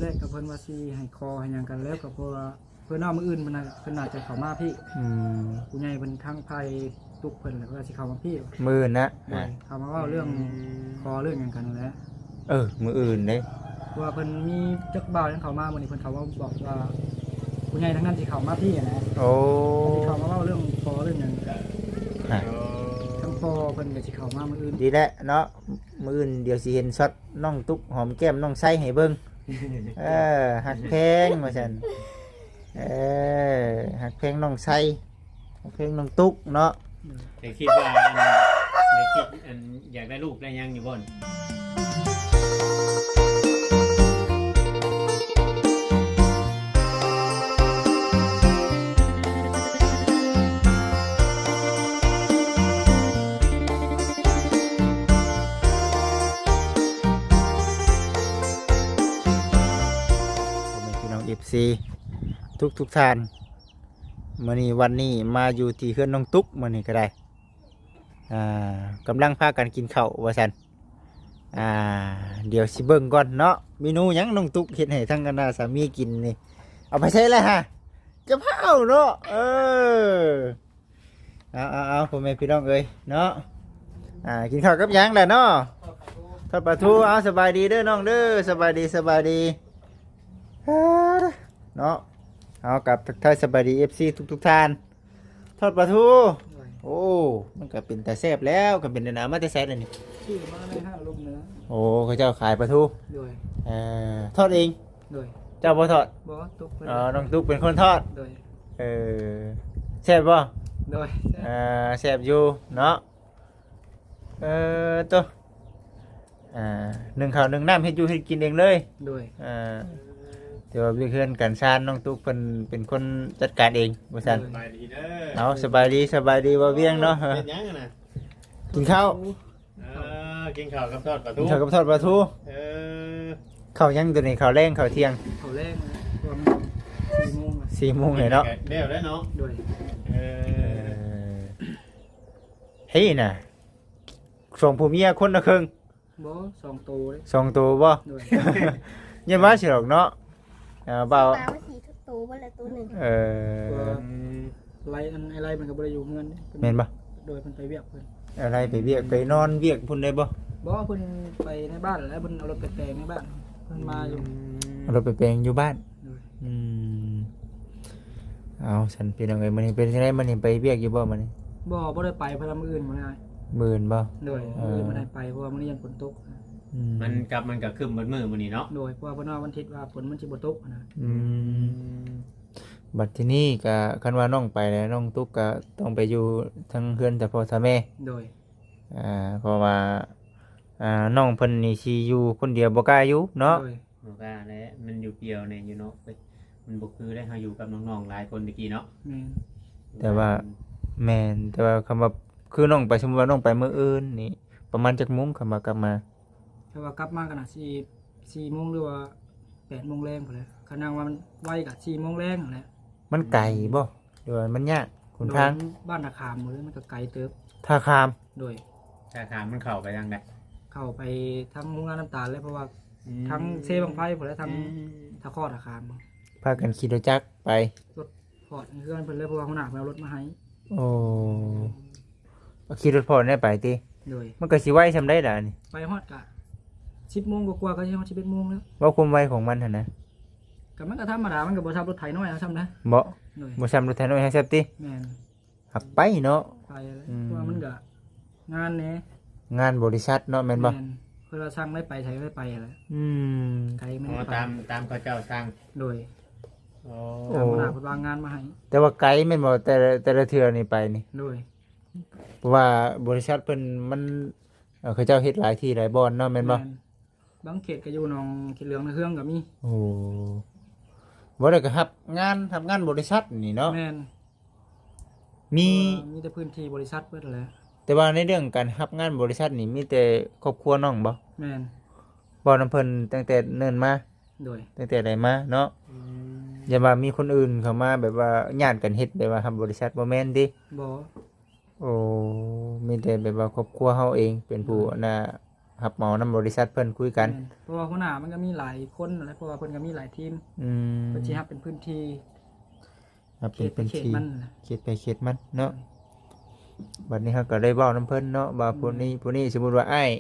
ແລກກໍເພິ່ນວ່າຊິໃຫ້ຂໍໃຫ້ຫຍັງກັນ ແລ້ວກໍເພາະວ່າເພິ່ນວ່າມື້ອື່ນເພິ່ນໜ້າ ເພິ່ນໜ້າຈະເຂົ້າມາພີ້. ອືມ ຜູ້ໃຫຍ່ເພິ່ນທາງຝ່າຍຕຸກເພິ່ນແຫຼະ ເພິ່ນວ່າຊິເຂົ້າມາພີ້. ມື້ອື່ນນະ? ໂດຍ ອ່າ ເຂົ້າມາເວົ້າເລື່ອງ ອືມ ຂໍເລື່ອງຫຍັງກັນຫັ້ນແຫຼະ. ເອີ ມື້ອື່ນເດ້ ເພາະວ່າເພິ່ນມີຈັກບ່າວຍັງເຂົ້າມາ ມື້ນີ້ເພິ່ນເຂົ້າມາບອກວ່າ ຜູ້ໃຫຍ່ທາງນັ້ນຊິເຂົ້າມາພີ້ຫັ້ນນະ. ໂອ້ ເພິ່ນຊິເຂົ້າມາເວົ້າເລື່ອງຂໍເລື່ອງຫຍັງ ຮະ ທາງພໍ່ເພິ່ນກໍຊິເຂົ້າມາມື້ອື່ນ. ດີແຫຼະເນາະ ມື້ອື່ນດຽວຊິເຫັນຊັອດນ້ອງຕຸກຫອມແກ້ມນ້ອງໄຊໃຫ້ເບິ່ງ. ເອີ ຮັກແພງວ່າຊັ້ນ. ເອີ ຮັກແພງນ້ອງໄຊ ຮັກແພງນ້ອງຕຸກເນາະ. ໂດຍ ແຕ່ຄິດວ່າອັນ ແຕ່ຄິດອັນ ຢາກໄດ້ລູກໄດ້ຫຍັງຢູ່ບໍ່? ພໍ່ແມ່ພີ່ນ້ອງ ເອັຟຊີ ທຸກໆທ່ານ ມື້ນີ້ວັນນີ້ມາຢູ່ທີ່ເຮືອນນ້ອງຕຸກ ມື້ນີ້ກໍໄດ້ ອ່າ ກຳລັງພາກັນກິນເຂົ້າວ່າຊັ້ນ. ອ່າ ດຽວຊິເບິ່ງກ່ອນເນາະ ເມນູຫຍັງນ້ອງຕຸກເຮັດໃຫ້ທາງອັນນ່າສາມີກິນນີ້. ເອົາໄປໃສລະຫະ? ຈະພາວເນາະ ເອີ ເອົາໆໆ ພໍ່ແມ່ພີ່ນ້ອງເອີຍເນາະ ອ່າ ກິນເຂົ້າກັບຫຍັງລະເນາະ? ທອດປາທູ. ເອົາ ສະບາຍດີເດີນ້ອງເດີ ສະບາຍດີ ສະບາຍດີ ເນາະ. ເອົາ ກັບທັກທາຍສະບາຍດີ ເອັຟຊີ ທຸກໆທ່ານ. ທອດປາທູ ໂດຍ ໂອ້ ມັນກໍເປັນຕາແຊບແລ້ວ ກໍເປັນອັນນ່າ ມາແຕ່ໃສລະນີ້? ຊື້ມາໃນຫ້າງລົມເໜືອ. ໂອ້ ເຂົາເຈົ້າຂາຍປາທູ. ໂດຍ ເອີ ທອດເອງ? ໂດຍ ເຈົ້າບໍ່ທອດ? ບໍ່ ຕຸກເພິ່ນ. ອໍ ນ້ອງຕຸກເປັນຄົນທອດ. ໂດຍ ເອີ ແຊບບໍ່? ໂດຍ ແຊບ ເອີ ແຊບຢູ່ເນາະ. ເອີ ໂຕ ອ່າ ໜຶ້ງເຂົ້າໜຶ້ງນ້ຳ ເຮັດຢູ່ເຮັດກິນເອງເລີຍ. ໂດຍ ອ່າ ແຕ່ວ່າວຽກເຮືອນການຊານນ້ອງຕຸກເພິ່ນເປັນຄົນຈັດການເອງວ່າຊັ້ນ. ໂດຍ ສະບາຍດີເດີ. ເອົາ ສະບາຍດີ ສະບາຍດີ ບ່າວວຽງເນາະ. ເຮັດຫຍັງຫັ້ນນະ? ກິນເຂົ້າ. ເອີ ກິນເຂົ້າກັບທອດປາທູ. ກິນເຂົ້າກັບທອດປາທູ. ເອີ ເຂົ້າຫຍັງໂຕນີ້? ເຂົ້າແລງ ເຂົ້າທ່ຽງ? ເຂົ້າແລງນະ ປະມານສີ່ໂມງ ສີ່ໂມງແລ້ວເນາະ. ແລ້ວແລ້ວເນາະ. ໂດຍ ເອີ ເອີ ເຮີ້ຍນະ ສອງຜົວເມຍຄົນລະເຄິ່ງ. ບໍ່ ສອງໂຕເດ້. ສອງໂຕບໍ່? ໂດຍ ຢ່າວ່າຊິດອກເນາະ. ເອີ ບ່າວ ປາມາສີ່ໂຕບໍ່ລະໂຕໜຶ່ງ. ເອີ ອືມ ໄລ ອັນ ໄອ້ໄລມັນກໍບໍ່ໄດ້ຢູ່ເຮືອນເດ້. ແມ່ນບໍ່? ໂດຍ ເພິ່ນໄປວຽກເພິ່ນ. ໄອ້ໄລໄປວຽກ ໄປນອນວຽກພຸ້ນໄດ້ບໍ່? ບໍ່ ເພິ່ນໄປໃນບ້ານແຫຼະ ເພິ່ນເອົາລົດໄປແປງໃນບ້ານ ເພິ່ນມາຢູ່. ອືມ ເອົາລົດໄປແປງຢູ່ບ້ານ. ໂດຍ ອືມ ເອົາ ຊັ້ນພີ່ນ້ອງເອີຍ ມື້ນີ້ເປັນຈັ່ງໃດ? ມື້ນີ້ໄປວຽກຢູ່ບໍ່ມື້ນີ້? ບໍ່ ບໍ່ໄດ້ໄປ ເພາະວ່າມື້ອື່ນບໍ່ໄດ້. ມື້ອື່ນບໍ່? ໂດຍ ເອີ ມື້ອື່ນບໍ່ໄດ້ໄປ ເພາະວ່າມື້ນີ້ຍັງຝົນຕົກ. ອືມ ມັນກັບ ມັນກໍຄຶ້ມເບິດມື້ມື້ນີ້ເນາະ. ໂດຍ ເພາະວ່າເພິ່ນວ່າວັນທິດວ່າຝົນມັນຊິບໍ່ຕົກນະ. ອືມ ອືມ ບັດທີນີ້ກໍຄັນວ່ານ້ອງໄປແລ້ວ ນ້ອງຕຸກກໍຕ້ອງໄປຢູ່ທາງເຮືອນແຕ່ພໍ່ແຕ່ແມ່. ໂດຍ ອ່າ ເພາະວ່າ ອ່າ ນ້ອງເພິ່ນນີ້ຊິຢູ່ຄົນດຽວບໍ່ກ້າຢູ່ເນາະ. ໂດຍ ບໍ່ກ້າແຫຼະ ມັນຢູ່ປ່ຽວແດ່ຢູ່ເນາະ. ມັນບໍ່ຄືໄດ໋ ເຮົາຢູ່ກັບນ້ອງໆຫຼາຍຄົນແຕ່ກີ້ເນາະ. ແມ່ນ ແຕ່ວ່າ ແມ່ນ ແຕ່ວ່າຄຳວ່າຄືນ້ອງໄປ ສົມມຸດວ່ານ້ອງໄປມື້ອື່ນນີ້ ປະມານຈັກໂມງ ຄຳວ່າກັບມາ? ຖ້າວ່າກັບມາກໍໜ້າຊິສີ່ໂມງ ຫຼືວ່າແປດໂມງແລງພຸ້ນແຫຼະ. ຄັນຫາກວ່າມັນໄວກໍສີ່ໂມງແລງຫັ້ນແຫຼະ. ມັນໄກບໍ່ ຫຼືວ່າມັນຍາກຫົນທາງ? ໂດຍ ບ້ານທ່າຂາມພຸ້ນແຫຼະ ມັນກໍໄກເຕີບ. ທ່າຂາມ? ໂດຍ ທ່າຂາມມັນເຂົ້າໄປທາງໃດ? ເຂົ້າໄປທາງໂຮງງານນ້ຳຕານແຫຼະ ເພາະວ່າ ອືມ ທາງເຊບັ້ງໄຟພຸ້ນແຫຼະ ທາງ ອືມ ທ່າຄໍ້ ທ່າຂາມ. ພາກັນຂີ່ລົດຈັກໄປ? ລົດ ຮອດເຮືອນເພິ່ນເລີຍ ເພາະວ່າຫົວໜ້າເພິ່ນເອົາລົດມາໃຫ້. ໂອ້ ຂີ່ລົດພອດໄດ້ໄປຕິ? ໂດຍ ມັນກໍຊິໄວສ່ຳໃດລະອັນນີ້? ໄປຮອດກະສິບໂມງກວ່າໆ ກໍຊິຮອດສິບເອັດໂມງແລ້ວ. ເວົ້າຄວາມໄວຂອງມັນຫັ້ນນະ? ກໍມັນກໍທຳມະດາ ມັນກໍບໍ່ສ່ຳລົດໄຖນ້ອຍເຮົາສ່ຳນະ. ບໍ່? ໂດຍ ບໍ່ສ່ຳລົດໄຖນ້ອຍເຮົາສ່ຳຕິ? ແມ່ນ ຫາກໄປເນາະ. ໄປແຫຼະ ອືມ ເພາະວ່າມັນກໍງານແດ່ ງານບໍລິສັດເນາະ ແມ່ນບໍ່? ແມ່ນ ເພິ່ນວ່າສັ່ງໄດ້ໄປໃສໄດ້ໄປແຫຼະ. ອືມ ໄກແມ່ນ ເພາະວ່າໄປຕາມ ຕາມເຂົາເຈົ້າສັ່ງ. ໂດຍ ໂອ້ ຕາມຫົວໜ້າເພິ່ນວາງງານມາໃຫ້. ແຕ່ວ່າໄກແມ່ນບໍ່? ແຕ່ລະ ແຕ່ລະເທື່ອນີ້ໄປນີ້? ໂດຍ ເພາະວ່າບໍລິສັດເພິ່ນມັນ ເອີ ເຂົາເຈົ້າເຮັດຫຼາຍທີ່ຫຼາຍບ່ອນເນາະ ແມ່ນບໍ່? ແມ່ນ ບາງເຂດກໍຢູ່ໜອງຂີ້ເຫຼືອງນາເຮືອງກໍມີ. ໂອ້ ບໍ່ໄດ້ກໍຮັບງານ ຮັບງານບໍລິສັດນີ້ເນາະ. ແມ່ນ ມີ ເອີ ມີແຕ່ພື້ນທີ່ບໍລິສັດເບິດຫັ້ນແຫຼະ. ແຕ່ວ່າໃນເລື່ອງການຮັບງານບໍລິສັດນີ້ ມີແຕ່ຄອບຄົວນ້ອງບໍ່? ແມ່ນ ເວົ້ານຳເພິ່ນຕັ້ງແຕ່ເນີນມາ? ໂດຍ ຕັ້ງແຕ່ໃດມາເນາະ. ອືມ ຢ່າວ່າມີຄົນອື່ນເຂົ້າມາ ແບບວ່າຍາດກັນເຮັດ ແບບວ່າຮັບບໍລິສັດ ບໍ່ແມ່ນຕິ? ບໍ່ ໂອ້ ມີແຕ່ແບບວ່າຄອບຄົວເຮົາເອງເປັນຜູ້ ໂດຍ ອັນນ່າ ຮັບເໝົານຳບໍລິສັດເພິ່ນຄຸຍກັນ. ແມ່ນ ເພາະວ່າຫົວໜ້າມັນກໍມີຫຼາຍຄົນຫັ້ນແຫຼະ ເພາະວ່າເພິ່ນກໍມີຫຼາຍທີມ. ອືມ ເພິ່ນຊິຮັບເປັນພື້ນທີ່ ຮັບເປັນ ເປັນ ເຂດໄປເຂດມັນ ເຂດໄປເຂດມັນເນາະ. ບັດນີ້ເຮົາກໍໄດ້ເວົ້ານຳເພິ່ນເນາະ ວ່າ ອືມ ຜູ້ນີ້ ຜູ້ນີ້ ສົມມຸດວ່າອ້າຍ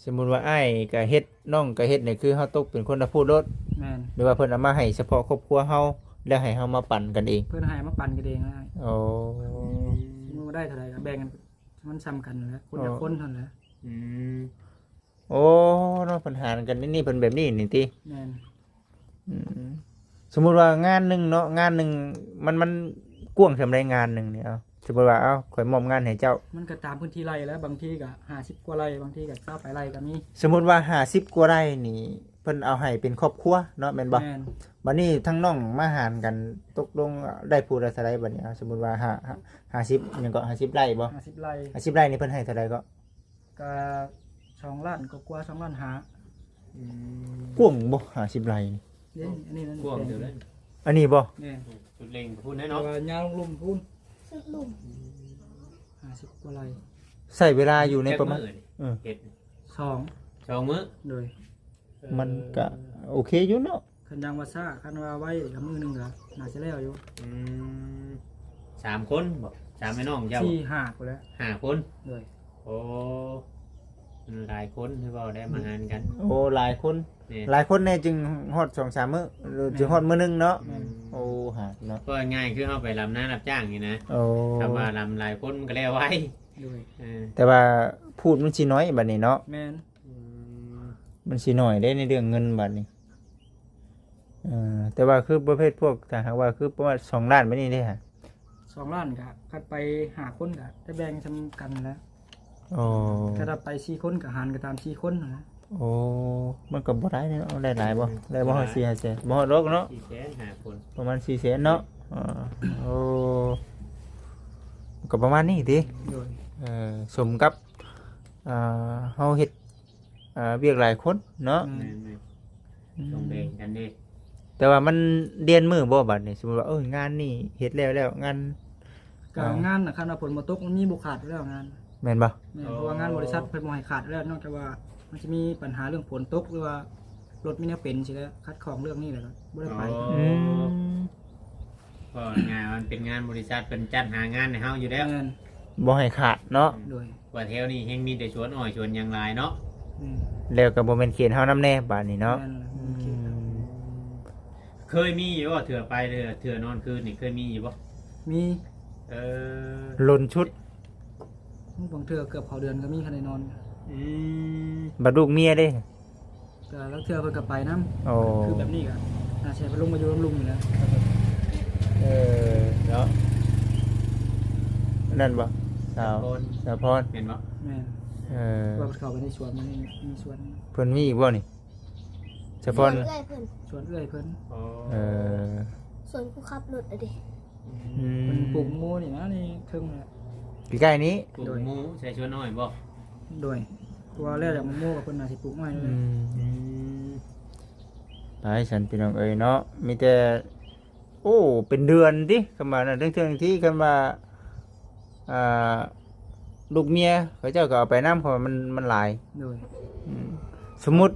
ສົມມຸດວ່າອ້າຍກໍເຮັດ ນ້ອງກໍເຮັດນີ້ ຄືເຮົາຕົກເປັນຄົນລະພູດໂລດ. ແມ່ນ ຫຼືວ່າເພິ່ນເອົາມາໃຫ້ສະເພາະຄອບຄົວເຮົາ ແລ້ວໃຫ້ເຮົາມາປັນກັນເອງ? ເພິ່ນໃຫ້ມາປັນກັນເອງນະ. ໂອ້ ສົມມຸດວ່າໄດ້ເທົ່າໃດກໍແບ່ງກັນ ມັນສ່ຳກັນແຫຼະ ຄົນລະ ໂອ້ ຄົນຫັ້ນແຫຼະ. ອືມ ໂອ້ ເນາະ ເພິ່ນຫານກັນນີ້ ເພິ່ນແບບນີ້ນີ້ຕິ? ແມ່ນ. ອືມ ສົມມຸດວ່າງານໜຶ່ງເນາະ ງານໜຶ່ງ ມັນ ມັນກວ້າງສ່ຳໃດງານໜຶ່ງນີ້? ເອົາ ສົມມຸດວ່າ ເອົາ ຂ້ອຍມອບງານໃຫ້ເຈົ້າ ມັນກໍຕາມພື້ນທີ່ໄຮ່ແຫຼະ ບາງທີກໍຫ້າສິບກວ່າໄຮ່ ບາງທີກໍຊາວປາຍໄຮ່ກໍມີ. ສົມມຸດວ່າຫ້າສິບກວ່າໄຮ່ນີ້ ເພິ່ນເອົາໃຫ້ເປັນຄອບຄົວເນາະ ແມ່ນບໍ່? ແມ່ນ. ບັດນີ້ທາງນ້ອງມາຫານກັນ ຕົກລົງໄດ້ຜູ້ລະເທົ່າໃດບັດນີ້? ເອົາ ສົມມຸດວ່າຫ້າ ຫ້າສິບ ຫຍັງເກາະ ຫ້າສິບໄຮ່ບໍ່? ຫ້າສິບໄຮ່ ຫ້າສິບໄຮ່ນີ້ເພິ່ນໃຫ້ເທົ່າໃດເກາະ? ກະສອງລ້ານກວ່າໆ ສອງລ້ານຫ້າ. ອືມ ກວ້າງບໍ່ ຫ້າສິບໄຮ່ນີ້? ເດ້ ອັນນີ້ມັນກວ້າງເຕີບເດ້. ອັນນີ້ບໍ່? ແມ່ນ ສຸດເລັ່ງພຸ້ນເດ້ເນາະ ແຕ່ວ່າຍາວລົງພຸ້ນ ສຸດລຸ່ມ ອືມ ຫ້າສິບກວ່າໄຮ່. ໃຊ້ເວລາຢູ່ໃນປະມານ ຈັກມື້ນີ້? ເອີ ເຮັດ ສອງ ສອງມື້. ໂດຍ ມັນກະ ເອີ ໂອເຄຢູ່ເນາະ. ຄັນຢ່າງວ່າຊ້າ ຄັນວ່າໄວກໍມື້ໜຶ່ງກໍໜ້າຈະແລ້ວຢູ່. ອືມ ສາມຄົນບໍ? ສາມແມ່ນ້ອງເຈົ້າ? ສີ່ຫ້າພຸ້ນແຫຼະ ຫ້າຄົນ. ໂດຍ ໂອ້ ມັນຫຼາຍຄົນ ຄືເວົ້າໄດ້ມາຫານກັນ. ໂອ້ ຫຼາຍຄົນ. ແມ່ນ ຫຼາຍຄົນແດ່ຈຶ່ງຮອດສອງສາມມື້ ຫຼື ແມ່ນ ຈຶ່ງຮອດມື້ໜຶ່ງເນາະ. ແມ່ນ ໂອ້ ຫາກເນາະ ເວົ້າງ່າຍໆ ຄືເຮົາໄປດຳນາຮັບຈ້າງນີ້ນະ. ໂອ້ ຄັນວ່າດຳຫຼາຍຄົນມັນກໍແລ້ວໄວ. ໂດຍ ເອີ ແຕ່ວ່າພູດມັນຊິໜ້ອຍບັດນີ້ເນາະ. ແມ່ນ ອືມ ມັນຊິໜ້ອຍເດ້ໃນເລື່ອງເງິນບັດນີ້. ເອີ ແຕ່ວ່າຄືປະເພດພວກ ຖ້າຫາກວ່າຄືປະມານສອງລ້ານແບບນີ້ເດ້ຫະ? ສອງລ້ານກະ ຄັນໄປຫ້າຄົນກະໄດ້ແບ່ງສ່ຳກັນແຫຼະ. ໂອ້ ຖ້າໄປສີ່ຄົນກະຫານໄປຕາມສີ່ຄົນຫັ້ນແຫຼະ. ໂອ້ ມັນກໍບໍ່ໄດ້ເນາະ ໄດ້ຫຼາຍບໍ່? ໄດ້ບໍ່ຮອດສີ່ຫ້າແສນ? ບໍ່ຮອດດອກເນາະ ສີ່ແສນ ຫ້າຄົນ ປະມານສີ່ແສນເນາະ. ເອີ ໂອ້ ກໍປະມານນີ້ຕິ? ໂດຍ ເອີ ສົມກັບ ອ່າ ເຮົາເຮັດ ອ່າ ວຽກຫຼາຍຄົນເນາະ. ແມ່ນ ແມ່ນ ອືມ ຕ້ອງແບ່ງກັນເດ້. ແຕ່ວ່າມັນລຽນມື້ບໍ່ບັດນີ້? ສົມມຸດວ່າ ເອີ ງານນີ້ເຮັດແລ້ວແລ້ວ ງານ ກໍ ອ່າ ງານນະ ຄັນວ່າຝົນບໍ່ຕົກ ມັນມີບໍ່ຂາດຢູ່ແລ້ວງານ. ແມ່ນບໍ່? ແມ່ນ ເພາະວ່າງານບໍລິສັດເພິ່ນບໍ່ໃຫ້ຂາດແລ້ວ ນອກຈາກວ່າມັນຈະມີບັນຫາເລື່ອງຝົນຕົກ ຫຼືວ່າລົດມີແນວເປັນຊີ້ແຫຼະ ຂັດຂ້ອງເລື່ອງນີ້ແຫຼະ ກໍບໍ່ໄດ້ໄປ. ອໍ ອືມ ເວົ້າງ່າຍໆ ມັນເປັນງານບໍລິສັດ ເພິ່ນຈັດຫາງານໃຫ້ເຮົາຢູ່ແລ້ວ. ແມ່ນ ບໍ່ໃຫ້ຂາດເນາະ. ໂດຍ ວ່າແຖວນີ້ແຮ່ງມີແຕ່ສວນອ້ອຍສວນຫຍັງຫຼາຍເນາະ. ອືມ ແລ້ວກໍບໍ່ແມ່ນເຂດເຮົານຳແດ່ບາດນີ້ເນາະ. ແມ່ນ ອືມ ບໍ່ແມ່ນເຂດເຮົາ. ເຄີຍມີຢູ່ບໍ່ ເທື່ອໄປ ເທື່ອ ເທື່ອນອນຄືນນີ້ ເຄີຍມີຢູ່ບໍ່? ມີ. ເອີ ດົນສຸດ ບາງເທື່ອເກືອບເຂົ້າເດືອນກໍມີ ຄັນໄດ້ນອນ. ອືມ ບັດລູກເມຍເດ້? ກໍລາງເທື່ອເພິ່ນກໍໄປນຳ. ໂອ້ ຄືແບບນີ້ກໍໜ້າຊິໃຫ້ເພິ່ນລົງມາຢູ່ນຳລຸງນີ້ແຫຼະ. ເອີ ເນາະ ອັນນັ້ນບໍ່? ສາວ ສາວພອນ ສາວພອນ ແມ່ນບໍ່? ແມ່ນ. ເອີ ວ່າເພິ່ນເຂົ້າໄປໃນສວນ ມັນມີ ມີສວນ. ເພິ່ນມີອີກບໍ່ນີ້? ສາວພອນ ສວນເອື້ອຍເພິ່ນ ສວນເອື້ອຍເພິ່ນ. ອໍ ເອີ ສວນຜູ້ຂັບລົດອະເດ. ອືມ ອືມ ເພິ່ນປູກໝູ່ນີ້ນະ ນີ້ເທິງນີ້ ໃກ້ໆນີ້. ປູກໝູ່ໃສ່ສວນອ້ອຍບໍ່? ໂດຍ ເພາະວ່າແລ້ວຈາກໝູ່ກໍເພິ່ນໜ້າຊິປູກອ້ອຍ. ອືມ ອືມ ໄປຊັ້ນພີ່ນ້ອງເອີຍເນາະ ມີແຕ່ ໂອ້ ເປັນເດືອນຕິ ຄັນວ່ານັ້ນ ເທິງໆທີ່ຄັນວ່າ ອ່າ ລູກເມຍເຂົາເຈົ້າກໍເອົາໄປນຳ ເພາະວ່າມັນ ມັນຫຼາຍ. ໂດຍ ອືມ ສົມມຸດ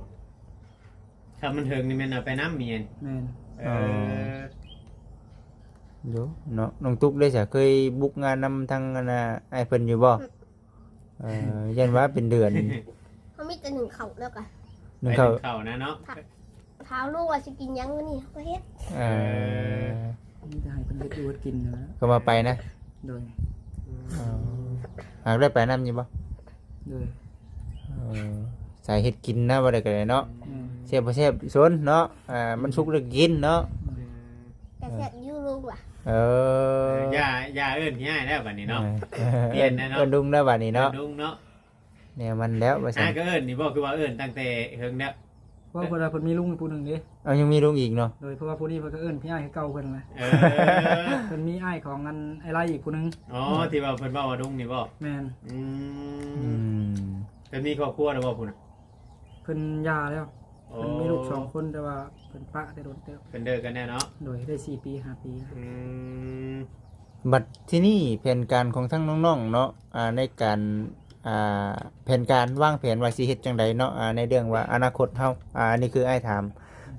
ຖ້າມັນເຖິງນີ້ແມ່ນເອົາໄປນຳເມຍ. ແມ່ນ. ເອີ ອໍ ຢູ່ເນາະ ນ້ອງຕຸກເດ້ ເຄີຍບຸກງານນຳທາງອັນນ່າ ອ້າຍເພິ່ນຢູ່ບໍ່? ເອີ ຢ້ານວ່າເປັນເດືອນ ເຮົາມີແຕ່ໜຶ້ງເຂົ້າແລ້ວກໍ ໜຶ້ງເຂົ້າ ໜຶ້ງເຂົ້ານະເນາະ. ຖາມ ຖາມລູກວ່າຊິກິນຫຍັງມື້ນີ້ ເຮົາກໍເຮັດ. ເອີ ມີແຕ່ໃຫ້ເພິ່ນເຮັດຢູ່ເຮັດກິນນະ ກໍວ່າໄປນະ. ໂດຍ ອໍ ຫາກໄດ້ໄປນຳຢູ່ບໍ່? ໂດຍ ເອີ ສາຍເຮັດກິນນະ ບໍ່ໄດ້ກໍໄດ້ເນາະ. ອືມ ແຊບບໍ່ແຊບຊົນເນາະ ອ່າ ມັນສຸກແລ້ວກິນເນາະ. ອືມ ແຕ່ແຊບຢູ່ລຸງວ່າ. ເອີ ເອີ ຢ່າ ຢ່າເອີ້ນພີ່ອ້າຍແລ້ວບັດນີ້ເນາະ. ເອີ ປ່ຽນແລ້ວເນາະ ເອີ້ນ ເອີ້ນລຸງແລ້ວບັດນີ້ເນາະ ເອີ້ນລຸງເນາະ. ແນວມັນແລ້ວວ່າຊັ້ນ. ອ້າຍກໍເອີ້ນນີ້ບໍ່ ຄືວ່າເອີ້ນຕັ້ງແຕ່ເຫິງແລ້ວ? ເພາະວ່າເພິ່ນວ່າເພິ່ນມີລຸງອີກຜູ້ໜຶ່ງເດ້. ເອົາ ຍັງມີລຸງອີກເນາະ. ໂດຍ ເພາະວ່າຜູ້ນີ້ເພິ່ນກໍເອີ້ນພີ່ອ້າຍຄືເກົ່າເພິ່ນນະ. ເອີ ເພິ່ນມີອ້າຍຂອງອັນອ້າຍໄລອີກຜູ້ໜຶ່ງ. ອໍ ທີ່ວ່າເພິ່ນເວົ້າວ່າລຸງນີ້ບໍ່? ແມ່ນ. ອືມ ອືມ ເພິ່ນມີຄອບຄົວແລ້ວບໍ່ຜູ້ນັ້ນ? ເພິ່ນຫຍ່າແລ້ວ. ອໍ ເພິ່ນມີລູກສອງຄົນ ແຕ່ວ່າເພິ່ນປະແຕ່ດົນເຕີບ ເພິ່ນເລີກກັນແລ້ວເນາະ. ໂດຍ ໄດ້ສີ່ປີຫ້າປີ. ອືມ ບັດທີນີ້ແຜນການຂອງທາງນ້ອງໆເນາະ ອ່າ ໃນການ ອ່າ ແຜນການວາງແຜນວ່າຊິເຮັດຈັ່ງໃດເນາະ ອ່າ ໃນເລື່ອງວ່າອະນາຄົດເຮົາ ອ່າ ອັນນີ້ຄືອ້າຍຖາມ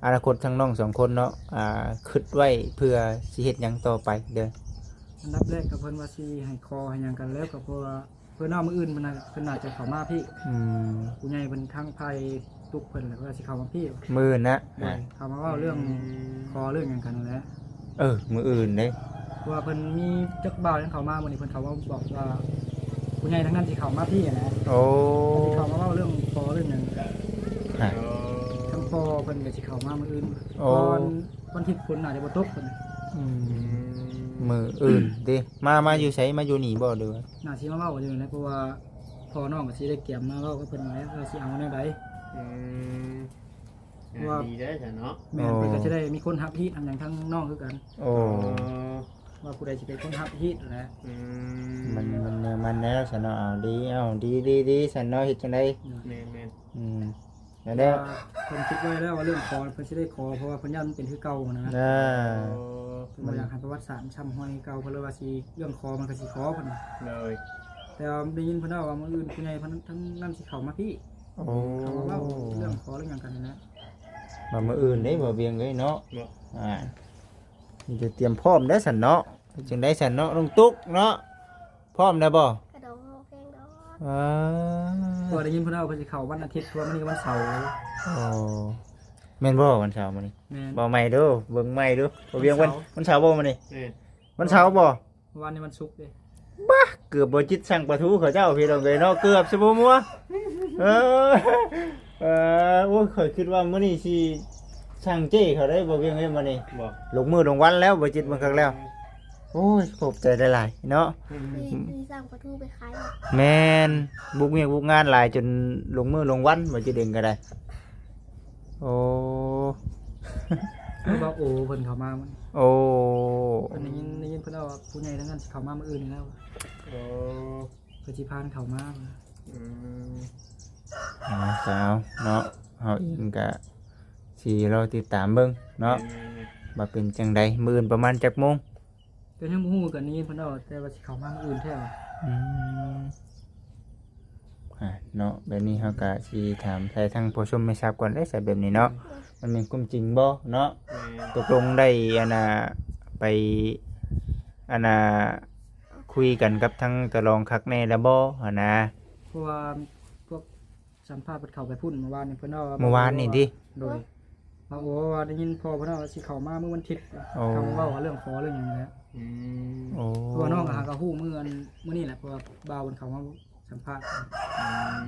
ອະນາຄົດທັງນ້ອງສອງຄົນເນາະ ອ່າ ຄິດໄວ້ເພື່ອຊິເຮັດຫຍັງຕໍ່ໄປເດີ? ອັນດັບແລກກໍເພິ່ນວ່າຊິໃຫ້ຂໍໃຫ້ຫຍັງກັນ ແລ້ວກໍເພາະວ່າ ເພິ່ນວ່າມື້ອື່ນເພິ່ນໜ້າ ເພິ່ນໜ້າຈະເຂົ້າມາພີ້. ອືມ ຜູ້ໃຫຍ່ເພິ່ນທາງຝ່າຍຕຸກເພິ່ນແຫຼະ ເພິ່ນວ່າຊິເຂົ້າມາພີ້ ມື້ອື່ນນະ. ໂດຍ ອ່າ ເຂົ້າມາເວົ້າເລື່ອງ ອືມ ຂໍເລື່ອງຫຍັງກັນຫັ້ນແຫຼະ. ເອີ ມື້ອື່ນເດ້ ເພາະວ່າເພິ່ນມີຈັກບ່າວຍັງເຂົ້າມາ ມື້ນີ້ເພິ່ນເຂົ້າມາບອກວ່າ ຜູ້ໃຫຍ່ທາງນັ້ນຊິເຂົ້າມາພີ້ຫັ້ນແຫຼະ. ໂອ້ ເພິ່ນຊິເຂົ້າມາເວົ້າເລື່ອງຂໍເລື່ອງຫຍັງ. ຮະ ທາງພໍ່ເພິ່ນກໍຊິເຂົ້າມາມື້ອື່ນ. ໂອ້ ກ່ອນ ວັນທິດຝົນໜ້າຈະບໍ່ຕົກເພິ່ນ. ອືມ ອືມ ມື້ອື່ນຕິ ມາ ມາຢູ່ໃສ? ມາຢູ່ນີ້ບໍ່ ຫຼືວ່າ? ໜ້າຊິມາເວົ້າຢູ່ນີ້ແຫຼະ ເພາະວ່າພໍ່ນ້ອງກໍຊິໄດ້ກຽມມາເວົ້າກັບເພິ່ນແລ້ວວ່າຊິເອົາແນວໃດ. ອືມ ເພາະວ່າ ອ່າ ດີເດ້ຊັ້ນເນາະ. ແມ່ນ ໂອ້ ເພິ່ນກໍຊິໄດ້ມີຄົນຮັບຮີດຮັບຫຍັງທາງນ້ອງຄືກັນ. ໂອ້ ອໍ ວ່າຜູ້ໃດຊິເປັນຄົນຮັບຮີດຫັ້ນແຫຼະ. ອືມ ມັນ ມັນແນວມັນແລ້ວຊັ້ນເນາະ. ເອົາ ດີ ເອົາ ດີ ດີ ດີຊັ້ນເນາະ ເຮັດຈັ່ງໃດ? ແມ່ນໆ ອືມ ແລ້ວ ເພິ່ນຄິດໄວ້ແລ້ວວ່າເລື່ອງຂໍເພິ່ນຊິໄດ້ຂໍ ເພາະວ່າເພິ່ນຢ້ານມັນເປັນຄືເກົ່າຫັ້ນນະ. ອ່າ ເພິ່ນບໍ່ຢາກໃຫ້ປະຫວັດສາດຊ້ຳຮອຍຄືເກົ່າ ເພິ່ນເລີຍວ່າຊິ ເລື່ອງຂໍມັນກໍຊິຂໍເພິ່ນ. ໂດຍ ແຕ່ວ່າໄດ້ຍິນເພິ່ນເວົ້າວ່າມື້ອື່ນຜູ້ໃຫຍ່ເພິ່ນທາງນັ້ນຊິເຂົ້າມາພີ້. ໂອ້ ເຂົ້າມາເວົ້າເລື່ອງຂໍເລື່ອງຫຍັງກັນຫັ້ນແຫຼະ. ມາມື້ອື່ນເດ້ ບໍ່ວຽງເອີຍເນາະ. ເນາະ ອ່າ ມີແຕ່ຕຽມພ້ອມໄດ້ຊັ້ນເນາະ. ຈັ່ງໃດຊັ້ນເນາະ ນ້ອງຕຸກເນາະ ພ້ອມແລ້ວບໍ່? ກະດອງຮ້ອງເພງດອກ. ອ່າ ກໍໄດ້ຍິນເພິ່ນວ່າເພິ່ນຊິເຂົ້າວັນອາທິດ ເພາະວ່າມື້ນີ້ວັນເສົາ. ອໍ ແມ່ນບໍ່ ວັນເສົາມື້ນີ້? ແມ່ນ ເວົ້າໃໝ່ດູ ເບິ່ງໃໝ່ດູ. ບໍ່ວຽງ ວັນ ວັນເສົາ ວັນເສົາບໍ່ມື້ນີ້? ແມ່ນ ວັນເສົາບໍ່? ເມື່ອວານນີ້ວັນສຸກເດ້. ບ້າ ເກືອບບໍ່ຈິດສັ່ງປາທູເຂົາເຈົ້າ ພີ່ນ້ອງເອີຍເນາະ ເກືອບຊິບໍ່ມົວ. ເອີ ເອີ ໂອ້ຍ ຂ້ອຍຄິດວ່າມື້ນີ້ຊິສັ່ງເຈ້ເຂົາໄດ້ ບໍ່ວຽງເອີຍ ມື້ນີ້ ບໍ່ ລົງມື້ລົງວັນແລ້ວ ບໍ່ຈິດເບິ່ງຄັກແລ້ວ. ໂອ້ຍ ຂອບໃຈຫຼາຍໆເນາະ. ອືມ ມີ ມີສັ່ງປາທູໄປຂາຍ. ແມ່ນ ບຸກວຽກບຸກງານຫຼາຍຈົນລົງມື້ລົງວັນ ບໍ່ຈິດເອງກໍໄດ້. ໂອ້ ຄືວ່າ ໂອ້ ເພິ່ນເຂົ້າມາ. ໂອ້ ໄດ້ຍິນ ໄດ້ຍິນເພິ່ນເວົ້າວ່າຜູ້ໃຫຍ່ທາງນັ້ນຊິເຂົ້າມາມື້ອື່ນນີ້ແລ້ວ. ໂອ້ ເພິ່ນຊິພາເຂົ້າມາ. ອືມ ເອົາ ສາວເນາະ ເຮົາເອງກະຊິລໍຕິດຕາມເບິ່ງເນາະ. ແມ່ນໆໆ ວ່າເປັນຈັ່ງໃດ ມື້ອື່ນປະມານຈັກໂມງ? ກໍຍັງບໍ່ຮູ້ຄືກັນ ໄດ້ຍິນເພິ່ນເວົ້າແຕ່ວ່າຊິເຂົ້າມາມື້ອື່ນແທ້ວ່າ. ອືມ ອ່າ ເນາະ ແບບນີ້ເຮົາກໍຊິຖາມໄຖ່ທາງພໍ່ຊົມແມ່ຊັບກ່ອນເດ້ ແບບນີ້ເນາະ. ອືມ ມັນແມ່ນຄວາມຈິງບໍ່ເນາະ? ແມ່ນ ຕົກລົງໄດ້ ອັນນ່າ ໄປ ອັນນ່າ ຄຸຍກັນກັບທາງຕະລອງຄັກແນ່ແລ້ວບໍ່ຫັ້ນນະ? ເພາະວ່າພວກ ສຳພາດເພິ່ນເຂົ້າໄປພຸ້ນເມື່ອວານນີ້ ເພິ່ນເວົ້າວ່າ ເມື່ອວານນີ້ຕິ? ໂດຍ ວ່າ ໂອ້ ວ່າໄດ້ຍິນພໍ່ເພິ່ນເວົ້າວ່າຊິເຂົ້າມາມື້ວັນທິດ. ໂອ້ ເຂົ້າມາເວົ້າເລື່ອງຂໍເລື່ອງຫຍັງນີ້ແຫຼະ. ອືມ ໂອ້ ເພາະວ່ານ້ອງກໍຫາກໍຮູ້ມື້ອັນ ມື້ນີ້ແຫຼະ ເພາະວ່າບ່າວເພິ່ນເຂົ້າມາສຳພາດ. ອືມ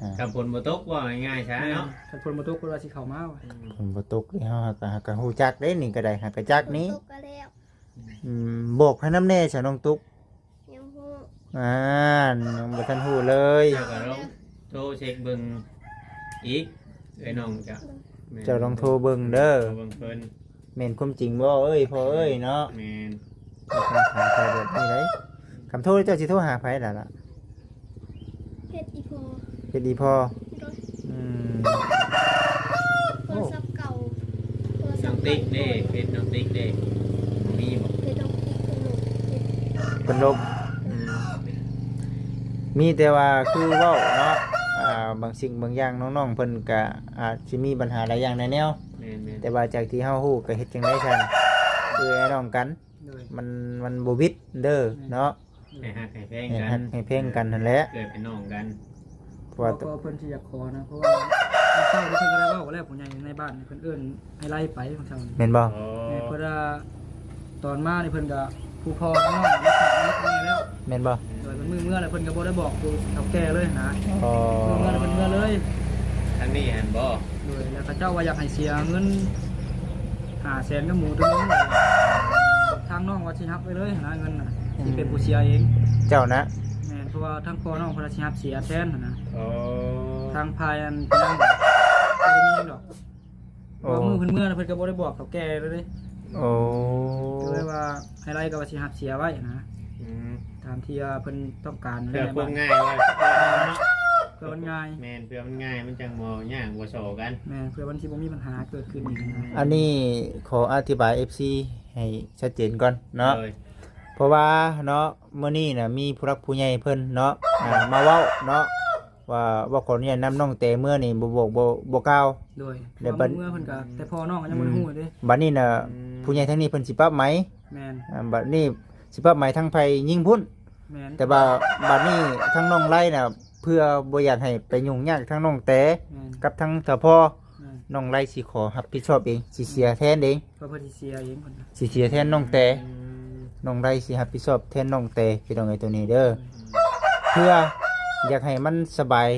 ອ່າ ຄັນຝົນບໍ່ຕົກ ເວົ້າງ່າຍໆຊະເນາະ. ແມ່ນ ຄັນຝົນບໍ່ຕົກເພິ່ນວ່າຊິເຂົ້າມາວ່າ. ອືມ ຝົນບໍ່ຕົກເດ້ ເຮົາຫາກໍ ຫາກໍຮູ້ຈັກເດ້ ນີ້ກໍໄດ້ ຫາກໍຈັກນີ້. ຝົນຕົກກໍແລ້ວ. ອືມ ບອກໃຫ້ນຳແດ່ຊະ ນ້ອງຕຸກ. ຍັງບໍ່ຮູ້ ອ່າ ຍັງບໍ່ທັນຮູ້ເລີຍ. ເຈົ້າກໍລອງໂທເຊັກເບິ່ງອີກ ເອື້ອຍນ້ອງຈະ ແມ່ນ ເຈົ້າລອງໂທເບິ່ງເດີ ໂທເບິ່ງເພິ່ນ ແມ່ນຄວາມຈິງບໍ່ເອີຍ ພໍ່ເອີຍເນາະ. ແມ່ນ ຕ້ອງຖາມໄຖ່ແບບນີ້ເດ້. ຄັນໂທແລ້ວເຈົ້າຊິໂທຫາໃຜລະ? ເຟສອີ່ພໍ່ ເຟສອີ່ພໍ່. ໂດຍ ອືມ ໂທລະສັບເກົ່າ ໂທລະສັບ ນ້ອງຕິກເດ້ ເຟສນ້ອງຕິກເດ້ ມີບໍ່? ເຟສນ້ອງຕິກເພິ່ນລົບ ເພິ່ນລົບ. ອືມ ມີແຕ່ວ່າຄືເວົ້າເນາະ ອ່າ ບາງສິ່ງບາງຢ່າງນ້ອງໆເພິ່ນກະອາດຊິມີບັນຫາຫຼາຍຢ່າງຫຼາຍແນວ. ແມ່ນໆ ແຕ່ວ່າຈາກທີ່ເຮົາຮູ້ກະເຮັດຈັ່ງໃດຊັ້ນ ເອື້ອຍນ້ອງກັນ. ໂດຍ ມັນ ມັນບໍ່ຜິດເດີ ແມ່ນ ເນາະ. ໃຫ້ຮັກໃຫ້ແພງກັນ ໃຫ້ຮັກໃຫ້ແພງກັນຫັ້ນແຫຼະ ເກີດເປັນນ້ອງກັນ. ເພາະວ່າ ເພາະວ່າເພິ່ນຊິຢາກຂໍນະ ເພາະວ່າເຊົ້ານີ້ເພິ່ນກໍໄດ້ເວົ້າແລ້ວ ຜູ້ໃຫຍ່ໃນບ້ານນີ້ເພິ່ນເອີ້ນອ້າຍໄລໄປຂອງເຈົ້ານີ້. ແມ່ນບໍ່? ອໍ ແມ່ນ ເພິ່ນວ່າຕອນມານີ້ເພິ່ນກໍຜູ້ພໍ່ນ້ອງມາຝາກເງິນໃຫ້ແລ້ວ. ແມ່ນບໍ່? ໂດຍ ເພິ່ນມື້ເມືອແລ້ວເພິ່ນກໍບໍ່ໄດ້ບອກຜູ້ເຖົ້າແກ່ເລີຍນະ. ອໍ ມື້ເມືອແລ້ວເພິ່ນເມືອເລີຍ. ທາງນີ້ຫັ້ນບໍ່? ໂດຍ ແລ້ວເຂົາເຈົ້າວ່າຢາກໃຫ້ເສຍເງິນຫ້າແສນກັບໝູໂຕໜຶ່ງ ທາງນ້ອງວ່າຊິຮັບໄວ້ເລີຍຫັ້ນນະ ເງິນນະ ອືມ ຊິເປັນຜູ້ເສຍເອງ. ເຈົ້ານະ? ແມ່ນ ເພາະວ່າທາງພໍ່ນ້ອງເພິ່ນວ່າຊິຮັບເສຍແທນຫັ້ນນະ. ອໍ ທາງຝ່າຍອັນ ບໍ່ໄດ້ມີຫຍັງດອກ. ອໍ ເພາະວ່າມື້ເພິ່ນເມືອເພິ່ນກໍບໍ່ໄດ້ບອກເຖົ້າແກ່ເລີຍເດ້. ອໍ ກໍເລີຍວ່າອ້າຍໄລກໍວ່າຊິຮັບເສຍໄວ້ນະ. ອືມ ຕາມທີ່ວ່າເພິ່ນຕ້ອງການ ເພື່ອຄວາມງ່າຍວ່າ ເພື່ອມັນງ່າຍ. ແມ່ນ ເພື່ອມັນງ່າຍ ມັນຈັ່ງບໍ່ຍາກບໍ່ສໍ້ກັນ. ແມ່ນ ເພື່ອມັນຊິບໍ່ມີບັນຫາເກີດຂຶ້ນອີກນະ. ອັນນີ້ຂໍອະທິບາຍເອັຟຊີໃຫ້ຊັດເຈນກ່ອນເນາະ. ໂດຍ ເພາະວ່າເນາະ ມື້ນີ້ນະ ມີຜູ້ຫຼັກຜູ້ໃຫຍ່ເພິ່ນເນາະ ອ່າ ມາເວົ້າເນາະ ວ່າ ວ່າຂໍອະນຸຍາດນຳນ້ອງແຕເມືອນີ້ ບໍ່ບອກ ບໍ່ ບໍ່ກ່າວ ໂດຍ ແລ້ວບັດ ເພາະວ່າເມືອເພິ່ນກໍ ແຕ່ພໍ່ນ້ອງກໍຍັງບໍ່ໄດ້ຮູ້ເດ້ ບັດນີ້ນະ ອືມ ຜູ້ໃຫຍ່ທາງນີ້ເພິ່ນຊິປັບໃໝ ແມ່ນ ອ່າ ບັດນີ້ຊິປັບໃໝທາງຝ່າຍຍິງພຸ້ນ ແມ່ນ ແຕ່ວ່າບັດນີ້ທາງນ້ອງໄລນະ ເພື່ອບໍ່ຢາກໃຫ້ໄປຫຍຸ້ງຍາກທາງນ້ອງແຕ ແມ່ນ ກັບທາງສະພໍ ແມ່ນ ນ້ອງໄລຊິຂໍຮັບຜິດຊອບເອງ ຊິເສຍແທນເອງ ເພິ່ນ ເພິ່ນຊິເສຍເອງ ເພິ່ນ ຊິເສຍແທນນ້ອງແຕ ອືມ ນ້ອງໄລຊິຮັບຜິດຊອບແທນນ້ອງແຕ ພີ່ນ້ອງເອີຍ ໂຕນີ້ເດີ ອືມ ເພື່ອຢາກໃຫ້ມັນສະບາຍ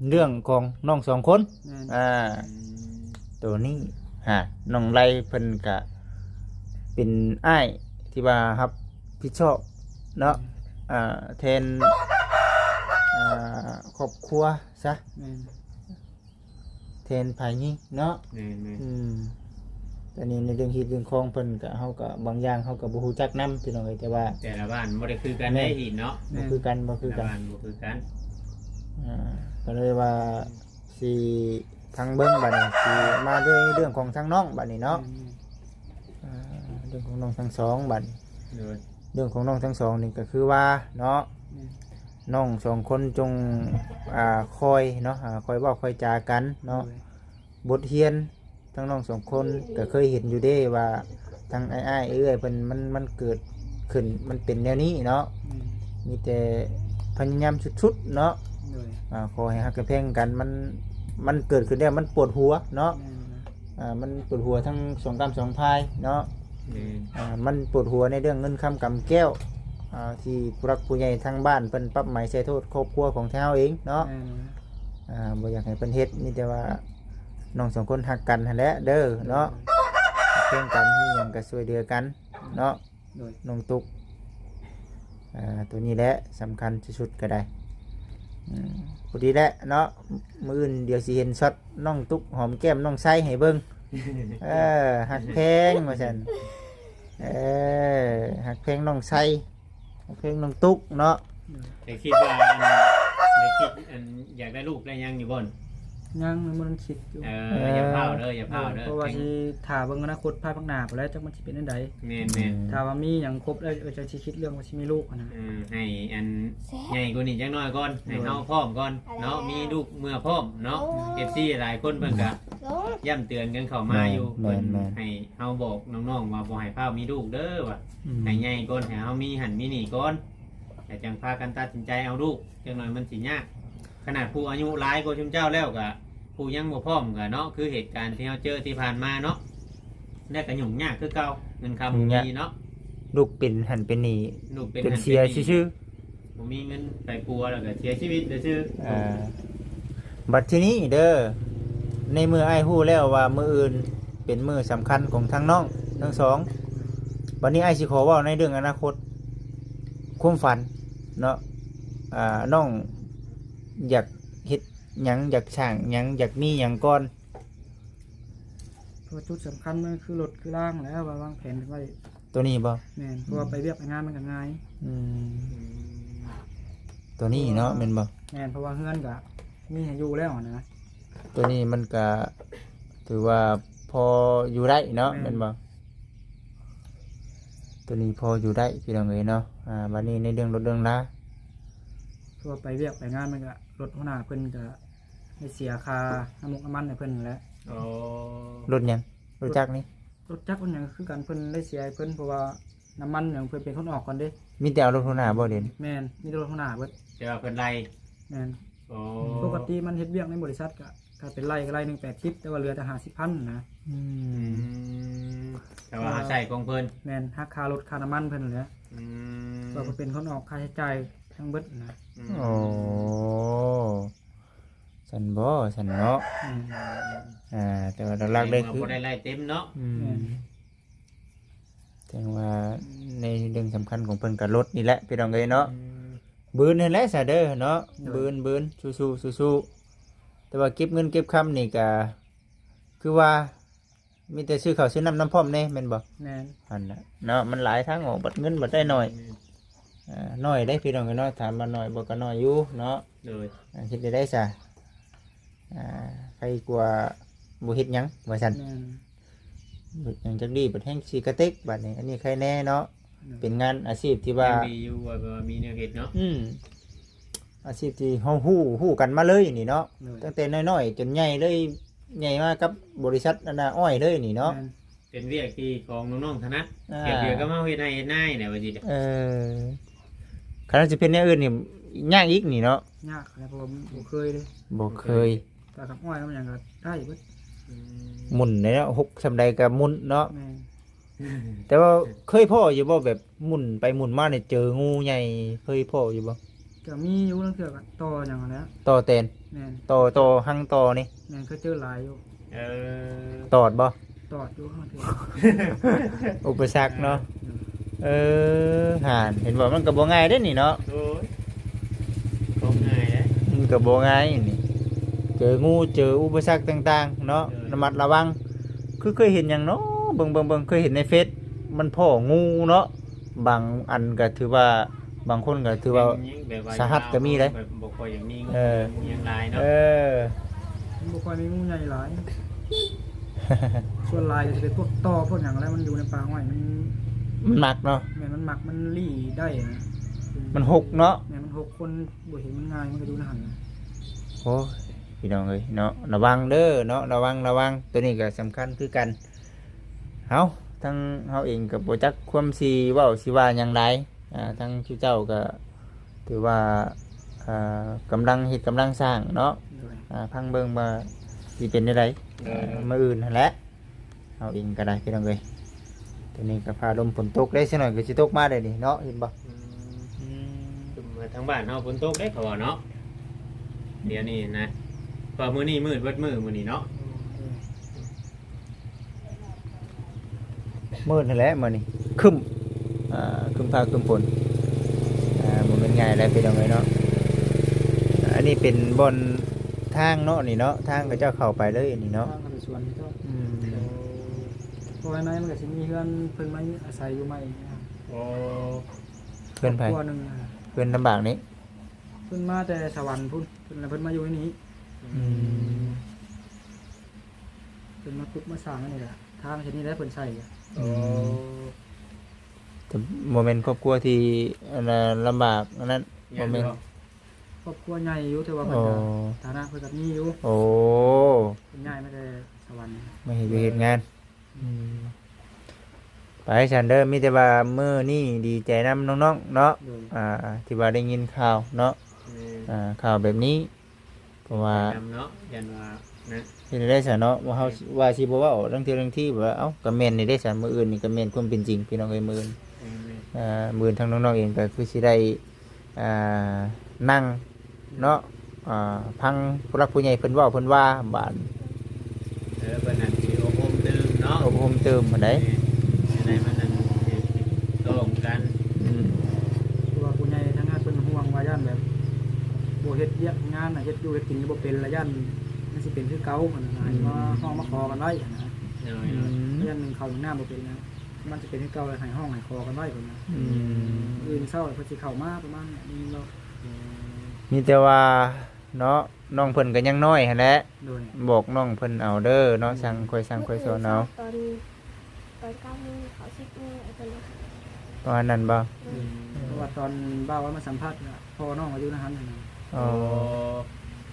ເລື່ອງຂອງນ້ອງສອງຄົນ ແມ່ນ ອ່າ ອືມ ໂຕນີ້ຫາ ນ້ອງໄລເພິ່ນກະເປັນອ້າຍທີ່ວ່າຮັບຜິດຊອບເນາະ ອືມ ອ່າ ແທນ ອ່າ ຄອບຄົວຊະ ແມ່ນ ແທນຝ່າຍຍິງເນາະ ແມ່ນໆ ອືມ ແຕ່ນີ້ໃນເລື່ອງຮີດເລື່ອງຄອງເພິ່ນກະ ເຮົາກະບາງຢ່າງເຮົາກະບໍ່ຮູ້ຈັກນຳ ພີ່ນ້ອງເອີຍ ແຕ່ວ່າແຕ່ລະບ້ານບໍ່ໄດ້ຄືກັນ ແມ່ນ ໄດ້ຮີດເນາະ ບໍ່ຄືກັນ ບໍ່ຄືກັນ ແຕ່ລະບ້ານບໍ່ຄືກັນ ອ່າ ກໍເລີຍວ່າຊິຟັງເບິ່ງບັດນີ້ ຊິມາເລື່ອງ ເລື່ອງຂອງທາງນ້ອງບັດນີ້ເນາະ ແມ່ນໆ ອ່າ ເລື່ອງຂອງນ້ອງທັງສອງບັດນີ້ ໂດຍ ເລື່ອງຂອງນ້ອງທັງສອງນີ້ກໍຄືວ່າເນາະ ແມ່ນ ນ້ອງສອງຄົນຈົ່ງ ອ່າ ຄ່ອຍເນາະ ອ່າ ຄ່ອຍເວົ້າຄ່ອຍຈາກັນເນາະ ໂດຍ ບົດຮຽນ ທັງນ້ອງສອງຄົນກໍເຄີຍເຫັນຢູ່ເດ້ວ່າ ທັງອ້າຍໆ ເອື້ອຍໆ ເພິ່ນ ມັນ ມັນເກີດຂຶ້ນ ມັນເປັນແນວນີ້ເນາະ ແມ່ນ ມີແຕ່ພະຍາຍາມສຸດໆ ເນາະ ໂດຍ ອ່າ ຂໍໃຫ້ຮັກໃຫ້ແພງກັນ ມັນ ມັນເກີດຂຶ້ນແລ້ວ ມັນປວດຫົວເນາະ ແມ່ນ ອ່າ ມັນປວດຫົວທັງສອງກ້ຳສອງພາຍເນາະ ແມ່ນ ອ່າ ມັນປວດຫົວໃນເລື່ອງເງິນຄຳກຳແກ້ວ ອ່າ ທີ່ຜູ້ຫຼັກຜູ້ໃຫຍ່ທາງບ້ານເພິ່ນປັບໃໝໃສ່ໂທດຄອບຄົວຂອງເຮົາເອງເນາະ ແມ່ນ ອ່າ ບໍ່ຢາກໃຫ້ເພິ່ນເຮັດ ມີແຕ່ວ່ານ້ອງສອງຄົນຮັກກັນຫັ້ນແຫຼະເດີເນາະ ໂດຍ ເພງກັນ ມີຫຍັງກໍຊ່ວຍເຫຼືອກັນເນາະ ໂດຍ ນ້ອງຕຸກ ອ່າ ໂຕນີ້ແຫຼະສຳຄັນທີ່ສຸດກໍໄດ້ ອືມ ພໍດີແຫຼະເນາະ ມື້ອື່ນດຽວຊິເຫັນຊັອດນ້ອງຕຸກຫອມແກ້ມນ້ອງໄຊໃຫ້ເບິ່ງ ເອີ ຮັກແພງວ່າຊັ້ນ ເອີ ຮັກແພງນ້ອງໄຊ ເພງນ້ອງຕຸກເນາະ ແຕ່ຄິດວ່າອັນ ໄດ້ຄິດອັນ ຢາກໄດ້ລູກໄດ້ຫຍັງຢູ່ບໍ່? ຍັງ ຍັງບໍ່ທັນຄິດຢູ່ ເອີ ເອີ ຢ່າພ້າວເດີ ຢ່າພ້າວເດີ ເພາະວ່າຊິຖ້າເບິ່ງອະນາຄົດພາຍພາກໜ້າພຸ້ນແຫຼະ ຈັກມັນຊິເປັນຈັ່ງໃດ ແມ່ນໆ ຖ້າວ່າມີຫຍັງຄົບແລ້ວ ເອີ ຈັ່ງຊິຄິດເລື່ອງວ່າຊິມີລູກຫັ້ນນະ ເອີ ໃຫ້ອັນ ໃຫຍ່ກວ່ານີ້ຈັກໜ້ອຍກ່ອນ ໃຫ້ເຮົາພ້ອມກ່ອນເນາະ ໂດຍ ມີລູກເມື່ອພ້ອມເນາະ ໂດຍ ເອັຟຊີຫຼາຍຄົນເພິ່ນກະ ໂດຍ ຢ້ຳເຕືອນກັນເຂົ້າມາຢູ່ ແມ່ນໆ ເພິ່ນໃຫ້ ເຮົາບອກນ້ອງໆວ່າບໍ່ໃຫ້ຟ້າວມີລູກເດີວ່າ ອືມ ໃຫ້ໃຫຍ່ກ່ອນ ໃຫ້ເຮົາມີຫັ້ນມີນີ້ກ່ອນ ແລ້ວຈັ່ງພາກັນຕັດສິນໃຈເອົາລູກ ຈັກໜ້ອຍມັນຊິຍາກ ຂະໜາດຜູ້ອາຍຸຫຼາຍກວ່າຊຸມເຈົ້າແລ້ວກະ ຜູ້ຍັງບໍ່ພ້ອມກະເນາະ ຄືເຫດການທີ່ເຮົາເຈີທີ່ຜ່ານມາເນາະ ແລ້ວກະຫຍຸ້ງຍາກຄືເກົ່າ ເງິນຄຳບໍ່ມີເນາະ ລູກເປັນຫັ້ນເປັນນີ້ ລູກເປັນຫັ້ນເປັນນີ້ ຈົນເສຍຊື່ໆ ບໍ່ມີເງິນໄປປົວແລ້ວກໍເສຍຊີວິດຊື່ໆ ອ່າ ບັດທີນີ້ເດີ ໃນເມື່ອອ້າຍຮູ້ແລ້ວວ່າມື້ອື່ນເປັນມື້ສຳຄັນຂອງທັງນ້ອງທັງສອງ ບັດນີ້ອ້າຍຊິຂໍເວົ້າໃນເລື່ອງອະນາຄົດ ຄວາມຝັນເນາະ ອ່າ ນ້ອງຢາກເຮັດຫຍັງ ຢາກສ້າງຫຍັງ ຢາກມີຫຍັງກ່ອນ? ເພາະວ່າຈຸດສຳຄັນມັນຄືລົດຄືລາງແຫຼະ ວ່າວາງແຜນກັນໄວ້ ໂຕນີ້ບໍ່? ແມ່ນ ເພາະວ່າໄປວຽກໄປງານມັນກໍງ່າຍ ອືມ ອືມ ໂຕນີ້ເນາະ ແມ່ນບໍ່? ແມ່ນ ເພາະວ່າເຮືອນກໍມີໃຫ້ຢູ່ແລ້ວນະ ໂຕນີ້ມັນກໍຖືວ່າພໍຢູ່ໄດ້ເນາະ ແມ່ນ ແມ່ນບໍ່? ໂຕນີ້ພໍຢູ່ໄດ້ພີ່ນ້ອງເອີຍເນາະ ອ່າ ບັດນີ້ໃນເລື່ອງລົດເລື່ອງລາ ເພາະວ່າໄປວຽກໄປງານມັນກໍ ລົດຫົວໜ້າເພິ່ນກໍ ໄດ້ເສຍຄ່ານ້ຳມັນໃຫ້ເພິ່ນແຫຼະ ອໍ ລົດຫຍັງ? ລົດຈັກນີ້? ລົດຈັກລົດຫຍັງຄືກັນ ເພິ່ນໄດ້ເສຍໃຫ້ເພິ່ນ ເພາະວ່ານ້ຳມັນຫຍັງເພິ່ນເປັນຄົນອອກກ່ອນເດ້ ມີແຕ່ເອົາລົດຫົວໜ້າບໍ່ດຽວນີ້? ແມ່ນ ມີແຕ່ລົດຫົວໜ້າເບິດ ແຕ່ວ່າເພິ່ນໄລ່ ແມ່ນ ໂອ້ ປົກກະຕິມັນເຮັດວຽກໃນບໍລິສັດກະ ກະເປັນໄລ່ ກະໄລ່ໜຶ່ງແປດສິບ ແຕ່ວ່າເຫຼືອແຕ່ຫ້າສິບພັນນະ ອືມ ອືມ ແຕ່ວ່າເຮົາໃຊ້ຂອງເພິ່ນ ແມ່ນ ຫັກຄ່າລົດຄ່ານ້ຳມັນເພິ່ນແຫຼະ ອືມ ວ່າເພິ່ນເປັນຄົນອອກຄ່າໃຊ້ຈ່າຍທັງເບິດນະ ອືມ ໂອ້ ຊັ້ນບໍ່ ຊັ້ນເນາະ ອືມ ອ່າ ແຕ່ວ່າຫຼັກໆເລີຍຄື ບໍ່ໄດ້ໄລ່ເຕັມເນາະ ອືມ ແມ່ນ ແຕ່ວ່າໃນເລື່ອງສຳຄັນຂອງເພິ່ນກໍລົດນີ້ແຫຼະ ພີ່ນ້ອງເອີຍເນາະ ອືມ ບືນຫັ້ນແຫຼະຊະເດີເນາະ ໂດຍ ບືນ ບືນ ສູ້ໆ ສູ້ໆ ແຕ່ວ່າເກັບເງິນເກັບຄຳນີ້ກໍຄືວ່າ ມີແຕ່ຊື້ເຂົ້າຊື້ນ້ຳນຳພ້ອມແດ່ແມ່ນບໍ່? ແມ່ນ ຫັ້ນນະເນາະ ມັນຫຼາຍທາງອອກ ບັດເງິນບັດໄດ້ໜ້ອຍ ອືມ ອ່າ ໜ້ອຍເດ້ພີ່ນ້ອງເອີຍເນາະ ຖາມວ່າໜ້ອຍບໍ່ ກໍໜ້ອຍຢູ່ເນາະ ໂດຍ ອ່າ ເຮັດໄດ້ໃດຊະ ອ່າ ໃຄກວ່າບໍ່ເຮັດຫຍັງວ່າຊັ້ນ ແມ່ນ ເຮັດຫຍັງຈັກດີ ບັດແຮ່ງຊິກະເຕັກ ບັດນີ້ ອັນນີ້ໃຄແນ່ເນາະ ເປັນງານອາຊີບທີ່ວ່າ ຍັງດີຢູ່ ວ່າແບບວ່າມີແນວເຮັດເນາະ. ອືມ ອາຊີບທີ່ເຮົາຮູ້ ຮູ້ກັນມາເລີຍນີ້ເນາະ. ໂດຍ ຕັ້ງແຕ່ນ້ອຍໆຈົນໃຫຍ່ເລີຍ ໃຫຍ່ມາກັບບໍລິສັດອັນນ່າອ້ອຍເລີຍນີ້ເນາະ. ແມ່ນ ເປັນວຽກທີ່ຂອງນ້ອງໆຖະໜັດ ອ່າ ວຽກດຽວກັບເຮົາເຮັດໄຮ່ເຮັດນານີ້ແຫຼະ ວ່າຊິ. ເອີ ຄັນວ່າຊິເປັນແນວອື່ນນີ້ຍາກອີກນີ້ເນາະ. ຍາກແຫຼະ ເພາະວ່າບໍ່ເຄີຍເດ້. ບໍ່ເຄີຍ. ຕາກັບອ້ອຍກັບຫຍັງກໍໄດ້ເບິດ. ອືມ ໝຸ່ນແລ້ວ ຫົກສ່ຳໃດກໍໝຸ່ນເນາະ. ແມ່ນ. ແຕ່ວ່າເຄີຍພໍ້ຢູ່ບໍ່ ແບບໝຸ່ນໄປໝຸ່ນມານີ້ ເຈີງູໃຫຍ່ ເຄີຍພໍ້ຢູ່ບໍ່? ກໍມີຢູ່ ລາງເທື່ອກໍຕໍ່ຫຍັງຫັ້ນແຫຼະ ຕໍ່ແຕນ. ແມ່ນ. ຕໍ່ ຕໍ່ຮັງຕໍ່ນີ້. ແມ່ນ ເຄີຍເຈີຫຼາຍຢູ່. ເອີ ຕອດບໍ່? ຕອດຢູ່ ລາງເທື່ອ. ອຸປະສັກເນາະ. ເອີ ເອີ ຫານ ເຫັນບໍ່ ມັນກໍບໍ່ງ່າຍເດ້ນີ້ເນາະ. ໂອ້ຍ ບໍ່ງ່າຍເດ້. ມັນກໍບໍ່ງ່າຍນີ້ ເຈີງູ ເຈີອຸປະສັກຕ່າງໆເນາະ. ເອີ ລະມັດລະວັງ. ຄືເຄີຍເຫັນຫຍັງເນາະ ເບິ່ງໆໆ ເຄີຍເຫັນໃນເຟສ ມັນພໍ້ງູເນາະ. ບາງອັນກໍຖືວ່າ ບາງຄົນກໍຖືວ່າ ແບບວ່າ ສາຫັດກໍມີເດ້. ແບບບໍ່ຄ່ອຍຢາກມີງູ ເອີ ຫຍັງຫຼາຍເນາະ. ເອີ ມັນບໍ່ຄ່ອຍມີງູໃຫຍ່ຫຼາຍ. ສ່ວນຫຼາຍກໍຈະເປັນພວກຕໍ່ພວກຫຍັງ ແລ້ວມັນຢູ່ໃນປ່າອ້ອຍ ມັນ ມັນມັກເນາະ. ແມ່ນ ມັນມັກ ມັນລີ້ໄດ້ນະ. ມັນຫົກເນາະ. ແມ່ນ ມັນຫົກ ຄົນບໍ່ເຫັນມັນງ່າຍ ມັນກໍຢູ່ໃນຫັ້ນນະ. ໂອ້ຍ ພີ່ນ້ອງເອີຍເນາະ ລະວັງເດີເນາະ ລະວັງ ລະວັງ. ໂຕນີ້ກໍສຳຄັນຄືກັນ. ເຮົາ ທັງເຮົາເອງກໍບໍ່ຈັກຄວາມຊິເວົ້າຊິວ່າຫຍັງຫຼາຍ. ອ່າ ທັງຊຸເຈົ້າກໍຖືວ່າ ອ່າ ກຳລັງເຮັດກຳລັງສ້າງເນາະ. ໂດຍ. ອ່າ ຟັງເບິ່ງວ່າຊິເປັນແນວໃດ. ໂດຍ. ອ່າ ມື້ອື່ນຫັ້ນແຫຼະ ເຮົາເອງກໍໄດ້ ພີ່ນ້ອງເອີຍ. ຕອນນີ້ກໍຟ້າລົມຝົນຕົກເດ້ ສັກໜ້ອຍກໍຊິຕົກມາໄດ້ນີ້ເນາະ ເຫັນບໍ່? ອືມ ອືມ ຄືມາທາງບ້ານເຮົາຝົນຕົກເດ້ ເຂົາວ່າເນາະ ດຽວນີ້ນະ. ເພາະມື້ນີ້ມືດເບິດມື້ ມື້ນີ້ເນາະ. ອືມ ມືດຫັ້ນແຫຼະມື້ນີ້ ຄຶ້ມ ອ່າ ຄຶ້ມຟ້າຄຶ້ມຝົນ. ອ່າ ບໍ່ແມ່ນງ່າຍແຫຼະ ພີ່ນ້ອງເອີຍເນາະ. ອັນນີ້ເປັນບ່ອນທາງເນາະ ນີ້ເນາະ ທາງເຂົາເຈົ້າເຂົ້າໄປເລີຍ ອັນນີ້ເນາະ. ທາງເຂົ້າໄປສວນເຂົາເຈົ້າ. ອືມ ໂອ້ ເພາະວ່າໃນມັນກໍຊິມີເຮືອນເພິ່ນມາອາໄສຢູ່ໃໝ່. ໂອ້ ເຮືອນໃຜ? ຄອບຄົວໜຶ່ງ. ເຮືອນລຳບາກນີ້ ເພິ່ນມາແຕ່ສະຫວັນພຸ້ນ ເພິ່ນ ເພິ່ນມາຢູ່ໃນນີ້. ອືມ ເພິ່ນມາປຸກມາສ້າງອັນນີ້ລະ ທາງເສັ້ນນີ້ແຫຼະເພິ່ນໃສ່. ໂອ້ ອືມ ແຕ່ບໍ່ແມ່ນຄອບຄົວທີ່ ອັນນ່າ ລຳບາກອັນນັ້ນ. ບໍ່ແມ່ນ ຄອບຄົວໃຫຍ່ຢູ່ ແຕ່ວ່າເພິ່ນກໍ ອໍ ຖານະເພິ່ນກໍມີຢູ່. ໂອ້ ເພິ່ນຍ້າຍມາແຕ່ສະຫວັນ ມາເຮັດວຽກເຮັດງານ. ອືມ ໄປຊັ້ນເດີ ມີແຕ່ວ່າມື້ນີ້ດີໃຈນຳນ້ອງໆເນາະ. ໂດຍ. ອ່າ ທີ່ວ່າໄດ້ຍິນຂ່າວເນາະ. ແມ່ນ. ອ່າ ຂ່າວແບບນີ້ ເພາະວ່າ ໄປນຳເນາະ ຢ້ານວ່ານະ ເຮັດໄດ້ຊະເນາະ ວ່າເຮົາ ແມ່ນ ວ່າຊິບໍ່ເວົ້າເລື່ອງເທື່ອເລື່ອງທີ ວ່າ ເອົ້າ ກໍແມ່ນນີ້ເດ້ຊະ ມື້ອື່ນນີ້ກໍແມ່ນຄວາມເປັນຈິງ ພີ່ນ້ອງເອີຍ ມື້ອື່ນ. ແມ່ນໆ. ອ່າ ມື້ອື່ນທາງນ້ອງໆເອງກໍຄືຊິໄດ້ ອ່າ ນັ່ງເນາະ ອ່າ ຟັງຜູ້ຫຼັກຜູ້ໃຫຍ່ເພິ່ນເວົ້າເພິ່ນວ່າ ບາດ ເອີ ເພິ່ນນັ້ນຊິອົບຮົມຕື່ມເນາະ ອົບຮົມຕື່ມຫັ້ນໃດ. ແມ່ນ ຈັ່ງໃດມັນນັ້ນຊິຕ້ອງກັນ. ອືມ ຄືວ່າຜູ້ໃຫຍ່ທາງນັ້ນເພິ່ນຫ່ວງວ່າຢ້ານແບບບໍ່ເຮັດວຽກງານນະ ເຮັດຢູ່ເຮັດກິນກໍບໍ່ເປັນລະ ຢ້ານມັນຊິເປັນຄືເກົ່າຫັ້ນນະ. ອືມ ໃຫ້ມາຮ້ອງມາຂໍກັນໄວ້ຫັ້ນນະ. ໂດຍໆ. ອືມ ຢ້ານໜຶ່ງເຂົ້າໜຶ່ງນ້ຳບໍ່ເປັນນະ ມັນຈະເປັນຄືເກົ່າ ໃຫ້ຮ້ອງໃຫ້ຂໍກັນໄວ້ພຸ້ນນະ. ອືມ ອື່ນເຊົ້າເພິ່ນຊິເຂົ້າມາປະມານນີ້ເນາະ. ອືມ ມີແຕ່ວ່າເນາະ ນ້ອງເພິ່ນກໍຍັງນ້ອຍຫັ້ນແຫຼະ. ໂດຍ. ບອກນ້ອງເພິ່ນເອົາເດີເນາະ. ອືມ ສັ່ງ ຄ່ອຍສັ່ງຄ່ອຍສອນເອົາ. ຕອນ ຕອນເກົ້າໂມງເຂົ້າສິບໂມງ ປະມານນັ້ນບໍ່? ອືມ ເພາະວ່າຕອນບ່າວມາສຳພາດ ພໍ່ນ້ອງກໍຢູ່ໃນຫັ້ນ. ອໍ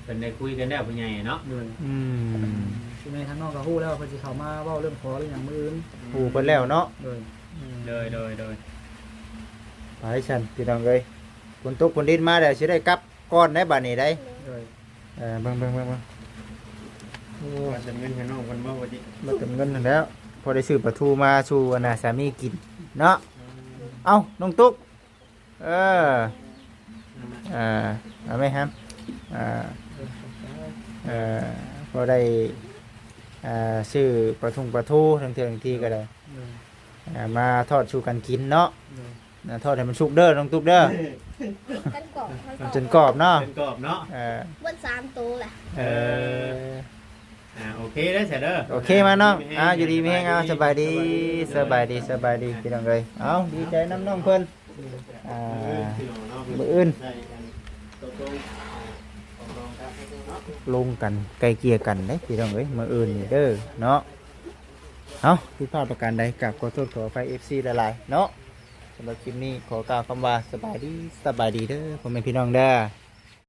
ເພິ່ນໄດ້ຄຸຍກັນແລ້ວຜູ້ໃຫຍ່ເນາະ. ໂດຍ. ອືມ ຄືແມ່ທາງນ້ອງກໍຮູ້ແລ້ວວ່າເພິ່ນຊິເຂົ້າມາເວົ້າເລື່ອງຂໍເລື່ອງຫຍັງມື້ອື່ນ. ອືມ ຮູ້ເພິ່ນແລ້ວເນາະ. ໂດຍ. ອືມ ໂດຍໆໆ ໄປຊັ້ນພີ່ນ້ອງເອີຍ ຝົນຕົກຝົນດິນມາແລ້ວ ຊິໄດ້ກັບກ່ອນໄດ໋ບາດນີ້ໄດ໋. ໂດຍ. ເອີ ເບິ່ງໆໆໆ ໂອ້ ວ່າຈະເງິນໃຫ້ນ້ອງເພິ່ນບໍ່ວ່າຕິ ບໍ່ຈຳເງິນຫັ້ນແຫຼ້ວ ພໍໄດ້ຊື້ປາທູມາສູ່ອັນນ່າສາມີກິນເນາະ. ອືມ ເອົ້າ ນ້ອງຕຸກ ເອີ ອ່າ ເອົາໄວ້ຫຳ ອ່າ ເອີ ພໍໄດ້ ອ່າ ຊື້ປາທຸງປາທູ ທັງເທື່ອທັງທີກໍໄດ້ ໂດຍ ອ່າ ມາທອດສູ່ກັນກິນເນາະ. ໂດຍ. ອ່າ ທອດໃຫ້ມັນສຸກເດີ ນ້ອງຕຸກເດີ ຈົນກອບ ເອົາຈົນກອບເນາະ ຈົນກອບເນາະ. ເອີ ເບິດສາມໂຕແຫຼະ. ເອີ ເອີ ອ່າ ໂອເຄເດີ ເດີ ໂອເຄ ມານ້ອງ ອ່າ ຢູ່ດີມີແຮງ ເອົາ ສະບາຍດີ ສະບາຍດີ ສະບາຍດີ ພີ່ນ້ອງເອີຍ. ເອົາ ດີໃຈນຳນ້ອງເພິ່ນ ອ່າ ມື້ອື່ນ ລົງກັນໄກ່ເກ່ຍກັນເດ້ ພີ່ນ້ອງເອີຍ ມື້ອື່ນນີ້ເດີເນາະ. ເອົາ ຜິດພາດປະການໃດ ກາບຂໍໂທດຂໍອະໄພ ເອັຟຊີ ຫຼາຍໆເນາະ. ສຳລັບຄລິບນີ້ຂໍກ່າວຄຳວ່າສະບາຍດີ ສະບາຍດີເດີພໍ່ແມ່ພີ່ນ້ອງເດີ.